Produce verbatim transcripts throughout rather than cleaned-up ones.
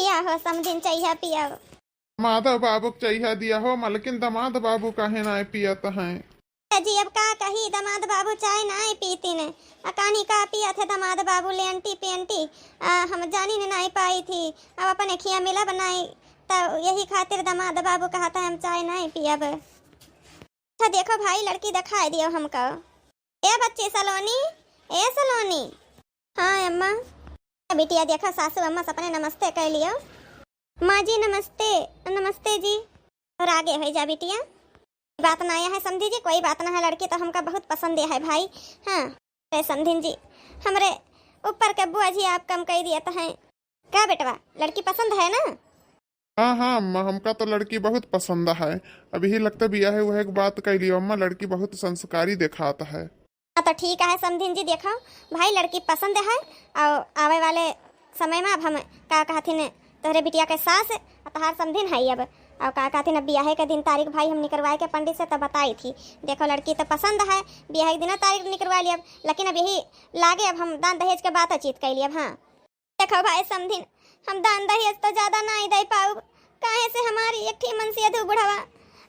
या हो समधिन, चइहा पियब। माधव बाबू के चइहा दिया हो मलकिन, दमाद बाबू काहे नाय पियत हैं? जी, अब का कही, दमाद बाबू चाय नाय पीतिन। आ कानी का पियत है दमाद बाबू, लेंटी पेंटी। आ, हम जानी न नाय पाई थी, अब अपने खिया मिलब नाय, त यही खातिर दमाद बाबू कहत है हम चाय नाय पियब। अच्छा देखो भाई, लड़की देखाए दियो हमको। ए बच्ची सलोनी, ए सलोनी। हाँ अम्मा। बिटिया देखो, सासू अम्मा सबने नमस्ते कइ लियो। माँ जी नमस्ते। नमस्ते जी। और आगे होइ जा बिटिया। बात ना आया है समधी जी, कोई बात ना है, लड़की तो हमका बहुत पसंद है भाई। हाँ, अरे समधिन जी, हमरे ऊपर के बोझ ही आप कम कइ दियत हैं। का बेटवा, लड़की पसंद है ना? हाँ, हाँ, अम्मा, हमका तो लड़की बहुत पसंद है। अब यही लगता बियाहे उहे के बात कइ लियो अम्मा, लड़की बहुत संस्कारी देखात है। हाँ, तो ठीक है समधिन जी, देखो भाई, लड़की पसंद है, और आवे वाले समय में अब हम का कहथिन, तोहरे बिटिया के सास और तोहार समधिन है अब, और का कहथिन, अब बियाहे के दिन तारीख भाई हम निकरवाए के पंडित से तो बताई थी। देखो लड़की तो पसंद है, बियाहे के दिन तारीख निकरवा लियब, लेकिन अब यही लागे अब हम दान दहेज के बातचीत कइ लियब। हाँ। देखो भाई समधिन, हम दान दहेज तो ज्यादा नाई दइ पाउब, काहे से हमारी एक ठी मनसेधू बुढ़वा,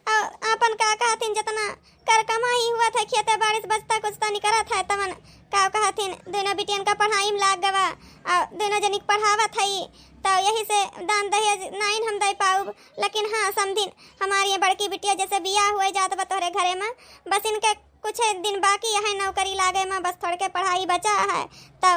और आपन का कहथिन, जतना कर कमाई हुआ था, खेते बाड़ी से बचता कुछ तो निकरत है, तवन का कहथिन, दोनों बिटियन का पढ़ाई में लाग गवा, और दोनों जनी के पढ़ावत है, तो यही से दान दहेज नाइन हम दइ पाउब। लेकिन हाँ समधिन, हमारी ये बड़की बिटिया जैसे बियाह हुए जात बा तोहरे घरे में, बस इनके कुछ दिन बाकी है नौकरी लागे में, बस थोड़के पढ़ाई बचा है, तो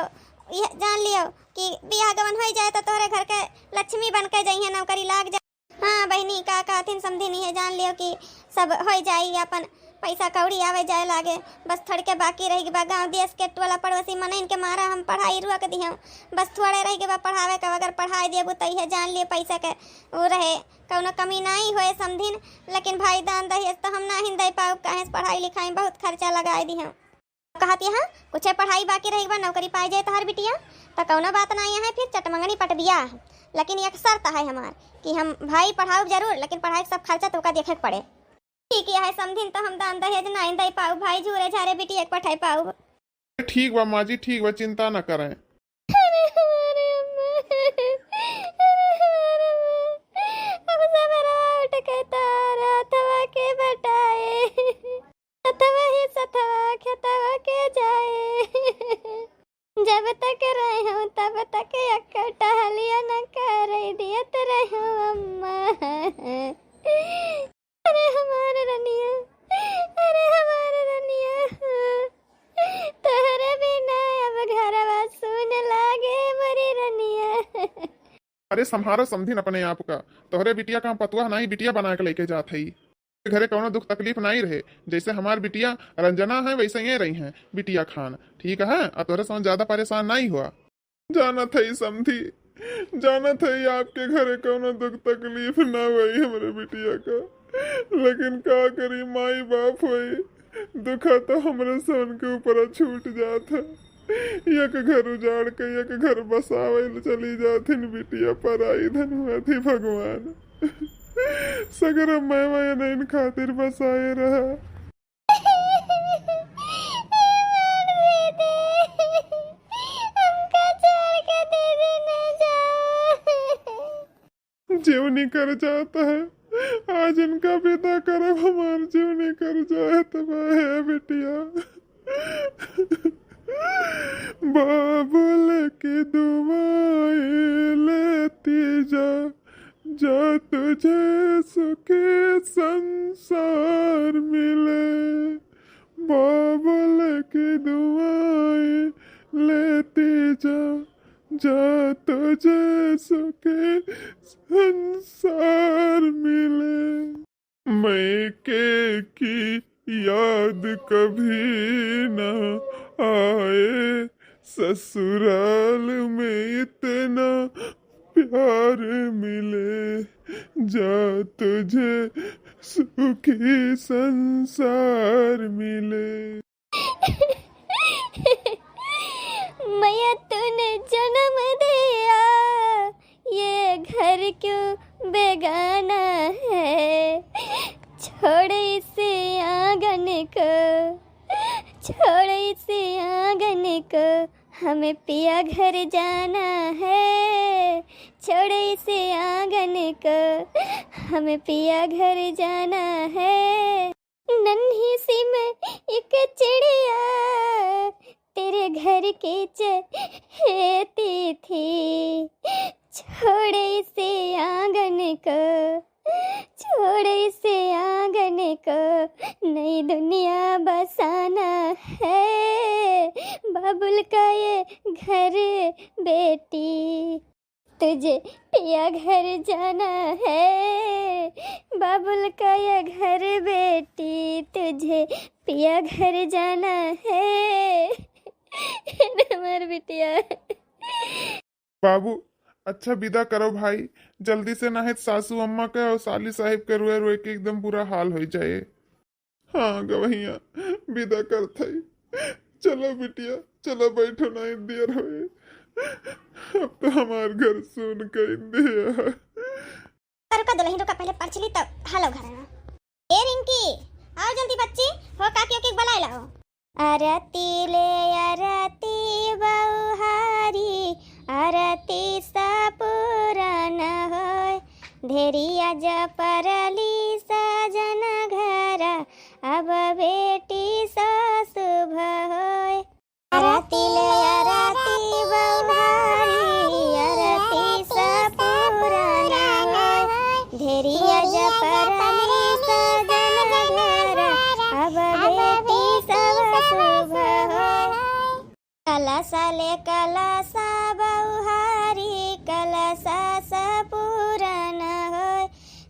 यह जान लियो कि बियाह गवन होइ जाए तो तोहरे घर के लक्ष्मी बन के जइहे, नौकरी लाग जाए। हाँ बहिनी, का कहथिन समधिन, इहे जान लियो कि सब होइ जाई, अपन पैसा कौड़ी आवे जाए लागे। बस थोड़के बाकी रहि गवा, गाँव देश के टोला पड़ोसी मनइन के मारा हम पढ़ाई रोक दिहौं। बस थोड़े रहि गवा पढ़ावे का, अगर पढ़ाई देबू तो इहे जान लियो पैसा के उ रहे, कौनो कमी नाई होए समधिन। लेकिन भाई दान दहेज तो हम नाहीं दइ पाउब, काहे से पढ़ाई लिखाई में बहुत खर्चा लगाए दिहौं। कहत यहाँ कुछे पढ़ाई बाकी रहि गवा, नौकरी पाए जाए तोहार बिटिया, त कौनो बात नाई है, फिर चटमंगनी पटबिया। लेकिन एक शर्त है हमार कि हम भाई पढ़ाउब जरूर, लेकिन पढ़ाई के सब खर्चा तोका देखे के पड़े। ठीक है समधिन, तो हम दान दहेज नाई दइ पाउब, भाई झूरे झारे बिटिया के पठाई पाउब। ठीक बा माँ जी, ठीक बा, चिंता न करें। अरे हमारे अम्मा, अरे हमारे अम्मा, अब सबरा उठ के तारा थवा के बटाए। सतवा ही सतवा खेतवा के जाए। जब तक रहूं तब तक एक टहलिया न करे दियत रहूं अम्मा। अरे हमार रनिया, अरे हमार रनिया, तोहरे बिना अब घरवा सुन लागे मोरी रनिया। अरे सम्हारो समधिन अपने आप का, तोहरे बिटिया का हम पतुआ नाई बिटिया बना के लेके जात हई। घरे कौनो दुख तकलीफ नाई रहे, जैसे हमार बिटिया रंजना है वैसे ये रही हैं बिटिया खान, ठीक है? और तोहरे समझ ज्यादा परेशान नाई हुआ। जानत हई समधी, जानत हई आपके घरे कौनो दुख तकलीफ ना हुई हमरे बिटिया का, लेकिन का करी, माई बाप होई, दुखा तो हमरे सन के ऊपर छूट जात है। एक घर उजाड़ के एक घर बसावे ल चली जाथिन बिटिया, पराई धन हुआ थी भगवान। सगरा मैवा एनइन खातिर बसाए रहा। हमका छोड़ के दीदी न जाओ। जेवनी कर जात है, आज इनका विदा करब, हमार जेवनी कर जात बा, हे बिटिया। बाबुल की दुआएं लेती जा, जा तुझे सुखी संसार मिले। बाबुल की दुआएं लेती जा, जा तुझे सुखी संसार मिले। मयके की याद कभी ना आए, ससुराल में इतना प्यार मिले, जा तुझे सुखी संसार मिले। मैया तूने जन्म दिया, ये घर क्यों बेगाना है? छोड़ इस आंगन को, छोड़ इस आंगन को, हमें पिया घर जाना है। छोड़े से आंगन को, हमें पिया घर जाना है। नन्ही सी मैं एक चिड़िया, तेरे घर के चहेती थी। छोड़े से आंगन को, छोड़े से आंगन को, नई दुनिया बसाना है। बाबुल का ये घर बेटी, तुझे पिया घर जाना है। बाबुल का ये घर बेटी, तुझे पिया घर जाना है। हमार बिटिया। बाबू, अच्छा विदा करो भाई, जल्दी से, नाहीं त सासू अम्मा के और साली साहिब के रोए रोए के एकदम बुरा हाल होइ जाए। हाँ गवहिया, विदा करत हई। चलो बिटिया, चलो बैठो, नाहीं देर होए। अब तो हमार घर सुन कई दिया। रुका दुलहिन, रुका, पहिले परछी ली तब हलो घर में। ए रिंकी, आओ जल्दी बच्ची, हो काकी ओके बुलाए लाओ। अरती ले अरती बउहारी, अरती सपूरन होय। धेरिया जपरली सजन घर, अब बेटी सो शुभ होय। अरती ले अरती बउहारी, अरती सपूरन होय। धेरिया जपरली सजन घर, अब बेटी सब शुभ होय। कलसा ले कलसा बउहारी, कलसा सपूरन होय।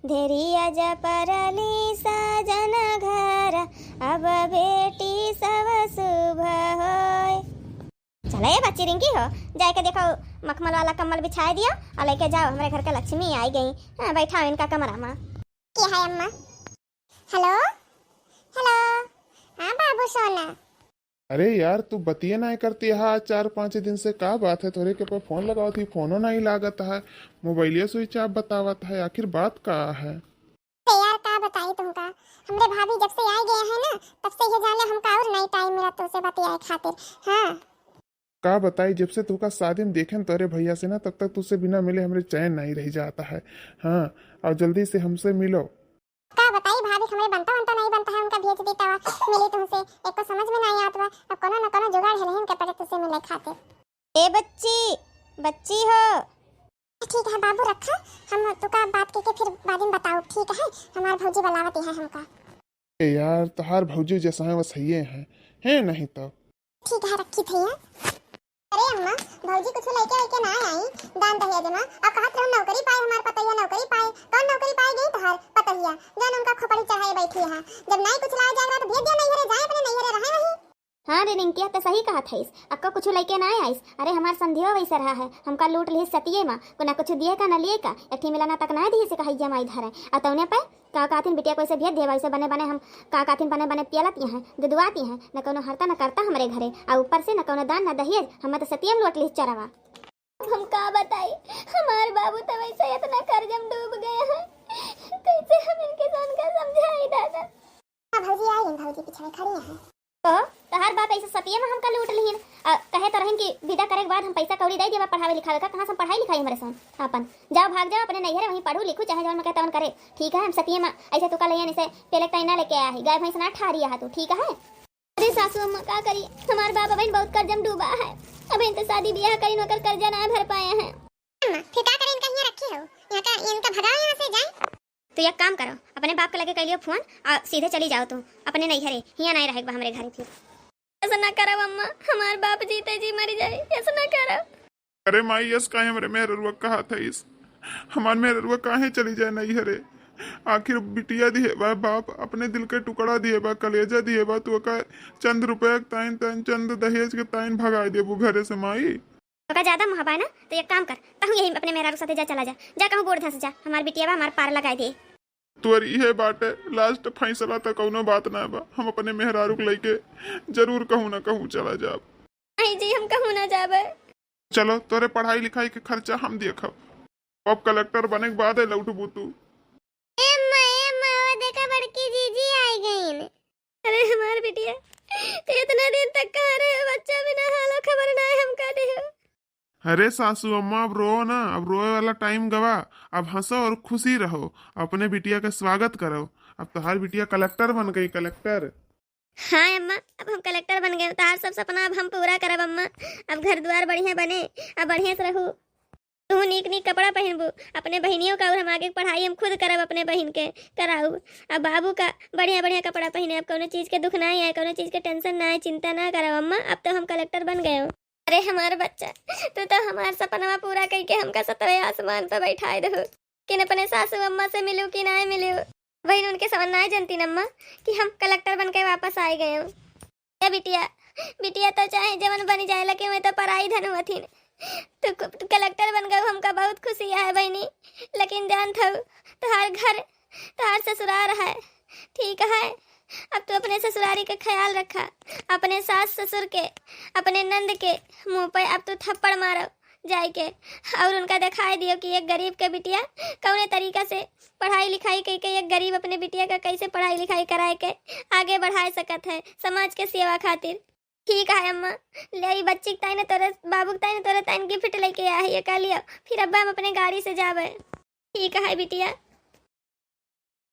धेरिया जपरली सजन घर, अब बेटी सब शुभ होय। चलो ए बच्ची रिंकी हो, जाए के देखो मखमल वाला कम्बल बिछाए दियो और लेके जाओ, हमरे घर के लक्ष्मी आई गई। हाँ, बैठाओ इनका कमरा में। के है अम्मा? हेलो, हेलो, हाँ बाबू सोना। अरे यार, तू बतिये नाहीं करती है आज चार पाँच दिन से, का बात है? तोरे के पे फोन लगावत ही, फोनो नाहीं लागत है, मोबाइलिया switch off बतावत है, आखिर बात का है? ते यार का बताई तुमका, हमरे भाभी जब से आए गए हैं ना, तब से ये जाने हमका और नहीं टाइम मिला तुमसे बतियाए खातिर। हाँ। का बताई, जब से तुका शादी में देखेन तोरे भैया से ना, तब तक तुझसे बिना मिले हमरे चैन नहीं रह जाता है। हाँ, और जल्दी से हमसे मिलो। का बताई भाभी, हमरे बनता बनता नहीं बनता है, उनका भेज दी तवा मिली तुमसे, एको समझ में नहीं आत बा। अब कोनो न कोनो जुगाड़ है उनके पड़े तुझसे मिले खातिर। ए बच्ची, बच्ची हो। ठीक है बाबू, रखा, हम तुका बात के, के फिर बाद में बताओ, ठीक है? हमार भौजी बुलावत है हमका। ए यार, तोहार भौजी जैसा है वैसा ही है, है नहीं तो। ठीक है, रखी भैया। अरे अम्मा, भौजी कुछ लेके आके ना आई दान दहेज में, अब कहत रहू नौकरी पाए हमार पतोहिया, नौकरी पाए। कौन नौकरी पाए गई तोहार पतोहिया, जौन उनका खोपड़ी चढ़ाए बैठी है? जब नहीं कुछ लाए जाए रहा तो भेज दिया नैहरे, जाए अपने नैहरे रहे वहीं। हाँ रे रिंकिया, तो सही कहत हईस, अक्को कुछ लेके ना आइस। अरे हमार संधियो वैसे रहा है, हमका लूट लिहिस सतिये मा, को ना कुछ दिए का ना लिए का, एक ठी मिलाना तक ना दिहिस कहैया माई धरे। आ तौने पे का कहथिन बिटिया को ऐसे भेज देवा, ऐसे बने बने हम का कहथिन बने बने पियलत यहाँ, दुदुआत यहाँ, न कौनो हरता न करता हमरे घरे, आ ऊपर से न कौनो दान न दहेज, हमें तो सतिये में लूट लिहिस चरवा। अब हम का बताई, हमार बाबू तो वैसे इतना कर्ज में डूब गए हैं, कैसे हम इनके जान का समझाई दादा। हाँ भौजी, आई गई भौजी, पीछे में खड़ी हैं। तो तोहार बाप ऐसे सतिये में हमका लूट लिहिन। आ, कहे तो रहिन कि विदा करे के बाद हम पैसा कौड़ी दे देबा पढ़ावे लिखावे का, कहाँ से हम पढ़ाई लिखाई हमरे सन आपन। जाओ भाग जाओ अपने नैहरे, वहीं पढ़ू लिखू चाहे जौन में कहे तौन करे। ठीक है, हम सतिये में ऐसे तुका लइयन इसे पेले के तैना लेके आया है, गाय भैंस ना ठहरी है तू, ठीक है? अरे सासू अम्मा का करी, हमार बाप अबहिन बहुत कर्जा में डूबा है, अबहिन तो शादी ब्याह करीन ओकर कर्जा ना भर पाए हैं। अम्मा, फिर का करें, इनका हियाँ रखी हो? यहाँ का, इनका भगाओ यहाँ से, जाए। तो एक काम करो, अपने बाप के लगे कह लियो फोन और सीधे चली जाओ तू अपने नैहरे, हियाँ नहीं रहेगा हमरे घरे फिर। ऐसा ना करो अम्मा, हमार बाप जीते जी मर जाए, ऐसा ना करो। अरे माई, यस काहे हमरे मेहररुआ कहा था इस? हमार मेहररुआ काहे चली जाए नैहरे? आखिर बिटिया दिहे बा बाप, अपने दिल के टुकड़ा दिहे बा, कलेजा दिहे बा, तू ओका चंद रुपया के ताइन, ताइन, चंद दहेज के ताइन भगाए देबू घरे से माई? तोका ज्यादा मोह बा ना, तो एक काम कर, तहू यही अपने मेहरारू साथे जा, चला जा, जा कहूँ गोड़ धस जा, हमार बिटिया बा, हमार पार लगाए दे। तोर इहे बाटे last फैसला, त कौनो बात ना बा, हम अपने मेहरारू के लइके जरूर कहूँ ना कहूँ चला जाब। नहीं जी, हम कहूँ ना जाबे। चलो, तोरे पढ़ाई लिखाई के खर्चा हम देखब, अब कलेक्टर बने के बाद लौटबू तू। ए माँ, ए माँ, वो देखा बड़की जीजी आई गईन। अरे हमार बिटिया, तो इतना दिन तक कहाँ रहे हो बच्चा, बिना हालो खबर ना है हमका दे हो। अरे सासू अम्मा, अब रोओ ना, अब रोए वाला टाइम गवा। अब हंसो और खुशी रहो, अपने बिटिया के स्वागत करो। अब तोहार बिटिया कलेक्टर बन गई, कलेक्टर। हाँ अम्मा, अब हम कलेक्टर बन गए, तोहार सब सपना अब हम पूरा करब अम्मा। अब घर द्वार बढ़िया बने, अब बढ़िया से रहू। तू नीक नीक कपड़ा पहनबू, अपने बहिनियों का, और हम आगे पढ़ाई हम खुद करब, अपने बहिन के कराऊ। अब बाबू का बढ़िया बढ़िया कपड़ा पहने, अब कौनो चीज के दुख ना आए, कौनो चीज के टेंशन ना आए, चिंता ना करब अम्मा। अब तो हम कलेक्टर बन गए। अरे हमार बच्चा, तू तो हमार सपनवा पूरा कइके हमका सतवें आसमान पे बैठाए दहो। लेकिन अपने सासू अम्मा से मिलू कि ना मिलू? बहिन, उनके समझ ना जनती अम्मा कि हम कलेक्टर बन के वापस आए गए। ए बिटिया, बिटिया तो चाहे जवन बनी जाए, लेकिन वे तो पराई धन हुआ थी। तू क-, तू कलेक्टर बन गए, हमका बहुत खुशी है बहिनी। लेकिन जानत हऊ, तोहार घर, तोहार ससुरार है, ठीक है? अब तू अपने ससुरारी के ख्याल रखा, अपने सास ससुर के, अपने नंद के मुंह पे अब तू थप्पड़ मारो जाए के, और उनका दिखाई दियो कि एक गरीब के बिटिया कौने तरीका से पढ़ाई लिखाई कइके एक गरीब अपने बिटिया का कैसे पढ़ाई लिखाई कराए के आगे बढ़ाए सकत है समाज के सेवा खातिर। ठीक है अम्मा, ले ई बच्ची के ताई ने तोरे, बाबू के ताई ने तोरे ताई ने गिफ्ट लेके आए है, ये कह लियो, फिर अब्बा हम अपने गाड़ी से जावे। ठीक है बिटिया,